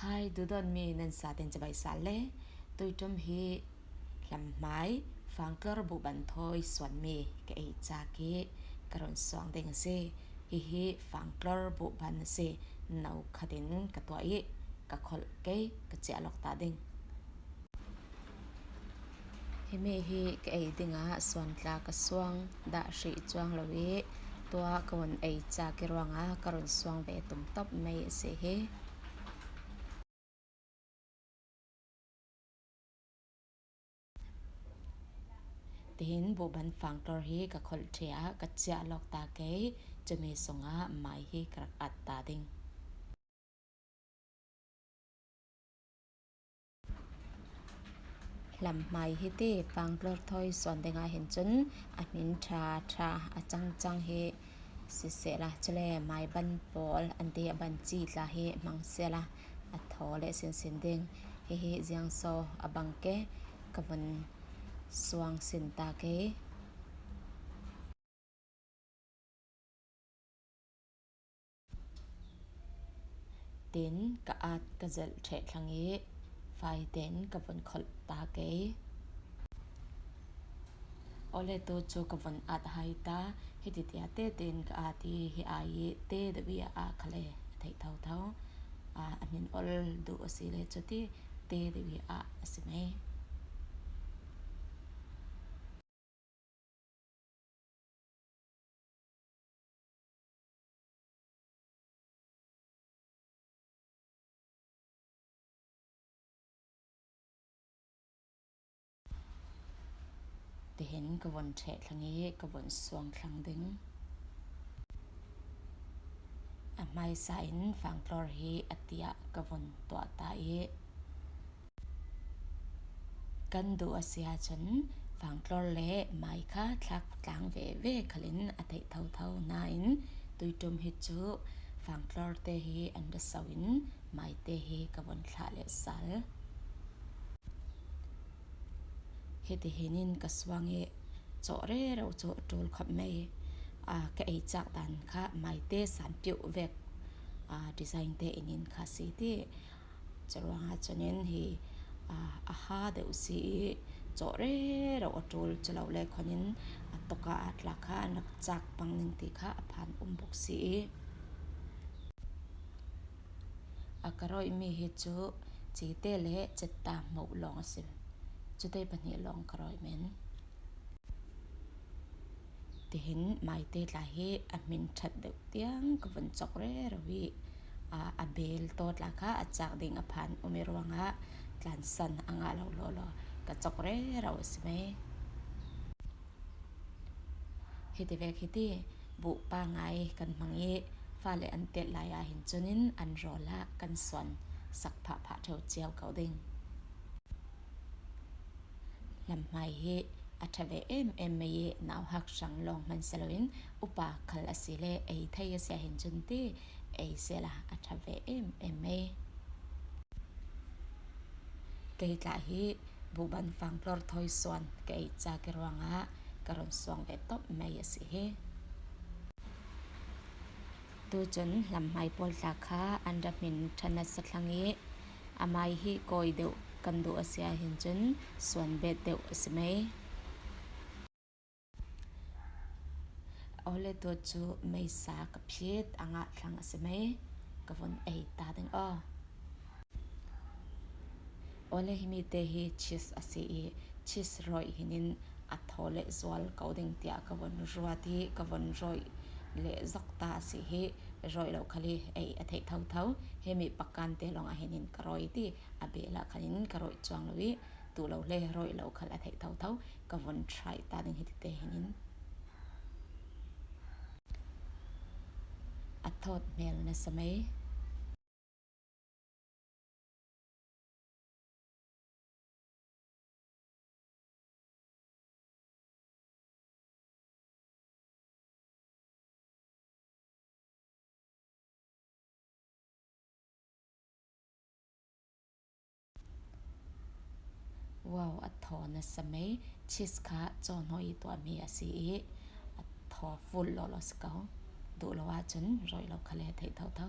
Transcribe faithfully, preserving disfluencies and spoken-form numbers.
Hai, duhdawtmi nan zaten cibai sal le. Tuiṭum hi hlamhmai fangtlor buhban thawi suanmi ka ei cak hi ka run suang ding a si. Hihi fangtlor buhban a si. No khatin ka tuah i ka kholh kei, ka ciah lawk ta ding. Himi hi ka ei dingah suan tla ka suang dah hrih cuang lo i tua ka vun ei cak i ruangah ka run suang ve tum tawp mai a si hi. Tihin buhban fangtlor hi ka kholh ṭheh ah ka ciah lawk ta kei, cumi sungah mai hi ka rak at ta ding. Hlamhmai hi ti fangtlor thawi suan dingah hin cun a hmin ṭha ṭha a cangcang hi sisehla, cule maiban pawl an ti a ban ci tla hi hmang sehla a thaw leh sinsin ding. Hihi ziangso a bang ke, ka vun suang sin ta kei. Tin ka at ka zelh ṭheh thlang i faiten ka vun kholh ta kei. Awle tu cu ka vun at hai ta, hiti tia te tein ka at i hi ai i te deuh i a ah khale a theih thotho. A, a hmin ol duh a si le cuti te deuh i a ah a si mai. Tihin ka vun ṭheh thlang i ka vun suang thlang ding. A hmaisa in fangtlor hi a tiah ka vun tuah ta i, kan duh a si ahcun fangtlor le mai kha thlak tlang veve khalin a theih thotho nain tuiṭum hi cu fangtlor te hi an ra so in mai te hi ka vun thlah leh sal. Hitihin in ka suang i cawh rero cu a ṭul khawp mai. Aa, ka ei cak dan kha mai te san piuh vek, aa, design te in in kha si ti. Curuangah cun in hi, aa, a ha deuh si i cawh rero a ṭul cu lo le khuan in a tuk ah a tla kha an rak cak pang ning ti kha a phan um buk si i, a ka rawihmi hi cu cite le cetta hmoh lawng a si. Cute pahnih lawng ka rawih men. Tihin maite tla hi a hmin ṭhat deuh tiang ka vun cawk rero i, aa, a bel taw tla kha a cak ding a phan um i ruangah tlansan a ngah lo lawlaw ka cawk rero a si mai. Hiti vek hiti, buh pangai kan hmang i fale an telh lai ah hin cun in an rawl ah kan suan sak phahphah ṭheu cio ko ding. Hlamhmai hi a ṭha ve em em mai i nauhak hrang lawng hman si loin upa khal a si le ei thei a si ah hin cun ti ei sehla a ṭha ve em em mai. Kei tla hi buhban fangtlor thawi suan ka ei cak i ruangah ka run suang ve tawp mai a si hi. Tucun hlamhmai pawl tla kha an ra hmin ṭhan nasa thlang i a mai hi kawi deuh kan duh a si ah hin cun suan bet deuh a si mai. Awle tu cu meisa ka phit a ngah thlang a si mai. Ka vun ei ta ding aw. Awle himi te hi cheese a si i cheese rawih hin in a thaw leh zual ko ding tiah ka vun ruat i ka vun rawih leh zok ta a si hi. Rawih lo khal i ei a theih thotho. Himi pakan te lawng ah hin in ka rawih ti a bel ah khan in ka rawih cuang lo i tu lo le rawih lo khal a theih thotho. Ka vun try ta ding hi ti te hin in. A thawt hmel nasa mai. Wow, a thaw nasa mai. Cheese kha cawhnawi i tuahmi a si i a thaw full lawlaw si ko. Duh lo ahcun rawih lo khal le theih thotho.